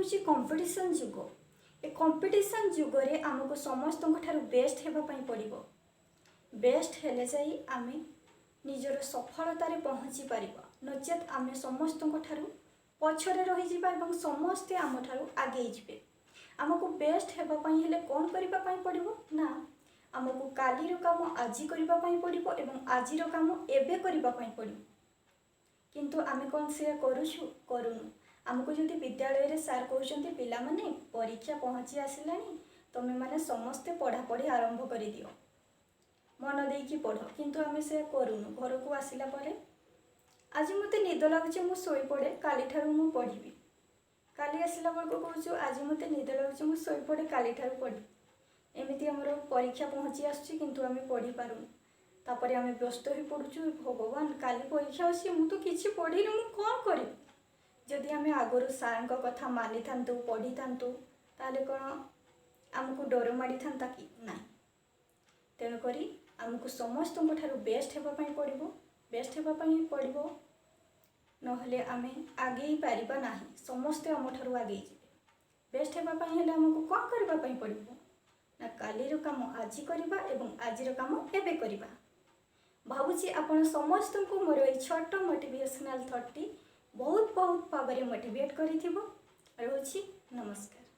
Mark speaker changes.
Speaker 1: ହେଉଛି କମ୍ପିଟିସନ୍ ଯୁଗ। ଏ କମ୍ପିଟିସନ୍ ଯୁଗରେ ଆମକୁ ସମସ୍ତଙ୍କ ଠାରୁ ବେଷ୍ଟ ହେବା ପାଇଁ ପଡ଼ିବ। ବେଷ୍ଟ ହେଲେ ଯାଇ ଆମେ ନିଜର ସଫଳତାରେ ପହଞ୍ଚି ପାରିବା, ନଚେତ୍ ଆମେ ସମସ୍ତଙ୍କ ଠାରୁ ପଛରେ ରହିଯିବା ଏବଂ ସମସ୍ତେ ଆମଠାରୁ ଆଗେଇ ଯିବେ। ଆମକୁ ବେଷ୍ଟ ହେବା ପାଇଁ ହେଲେ କ'ଣ କରିବା ପାଇଁ ପଡ଼ିବ ନା, ଆମକୁ କାଲିର କାମ ଆଜି କରିବା ପାଇଁ ପଡ଼ିବ ଏବଂ ଆଜିର କାମ ଏବେ କରିବା ପାଇଁ ପଡ଼ିବ। କିନ୍ତୁ ଆମେ କ'ଣ ସେୟା କରୁଛୁ? କରୁନୁ। ଆମକୁ ଯଦି ବିଦ୍ୟାଳୟରେ ସାର୍ କହୁଛନ୍ତି, "ପିଲାମାନେ, ପରୀକ୍ଷା ପହଞ୍ଚି ଆସିଲାଣି, ତୁମେମାନେ ସମସ୍ତେ ପଢ଼ାପଢ଼ି ଆରମ୍ଭ କରିଦିଅ, ମନ ଦେଇକି ପଢ଼", କିନ୍ତୁ ଆମେ ସେୟା କରୁନୁ। ଘରକୁ ଆସିଲା ପରେ, "ଆଜି ମୋତେ ନିଦ ଲାଗୁଛି, ମୁଁ ଶୋଇପଡ଼େ, କାଲିଠାରୁ ମୁଁ ପଢ଼ିବି।" କାଲି ଆସିଲା ବେଳକୁ କହୁଛୁ, "ଆଜି ମୋତେ ନିଦ ଲାଗୁଛି, ମୁଁ ଶୋଇପଡ଼େ, କାଲିଠାରୁ ପଢ଼ିବି।" ଏମିତି ଆମର ପରୀକ୍ଷା ପହଞ୍ଚି ଆସୁଛି, କିନ୍ତୁ ଆମେ ପଢ଼ିପାରୁନୁ। ତାପରେ ଆମେ ବ୍ୟସ୍ତ ହୋଇ ପଡ଼ୁଛୁ, "ଭଗବାନ, କାଲି ପରୀକ୍ଷା ଅଛି, ମୁଁ ତ କିଛି ପଢ଼ିନି, ମୁଁ କ'ଣ କରିବି?" ଯଦି ଆମେ ଆଗରୁ ସାର୍ଙ୍କ କଥା ମାନିଥାନ୍ତୁ, ପଢ଼ିଥାନ୍ତୁ, ତାହେଲେ କ'ଣ ଆମକୁ ଡର ମାଡ଼ିଥାନ୍ତା କି? ନାହିଁ। ତେଣୁକରି ଆମକୁ ସମସ୍ତଙ୍କ ଠାରୁ ବେଷ୍ଟ ହେବା ପାଇଁ ପଡ଼ିବ, ବେଷ୍ଟ ହେବା ପାଇଁ ପଡ଼ିବ, ନହେଲେ ଆମେ ଆଗେଇ ପାରିବା ନାହିଁ। ସମସ୍ତେ ଆମଠାରୁ ଆଗେଇ ଯିବେ। ବେଷ୍ଟ ହେବା ପାଇଁ ହେଲେ ଆମକୁ କ'ଣ କରିବା ପାଇଁ ପଡ଼ିବ ନା, କାଲିର କାମ ଆଜି କରିବା ଏବଂ ଆଜିର କାମ ଏବେ କରିବା। ଭାବୁଛି ଆପଣ ସମସ୍ତଙ୍କୁ ମୋର ଏଇ ଛୋଟ ମୋଟିଭେସନାଲ୍ ଥଟ୍ଟି ବହୁତ ବହୁତ ଭାବରେ ମୋଟିଭେଟ୍ କରିଥିବ। ରହୁଛି, ନମସ୍କାର।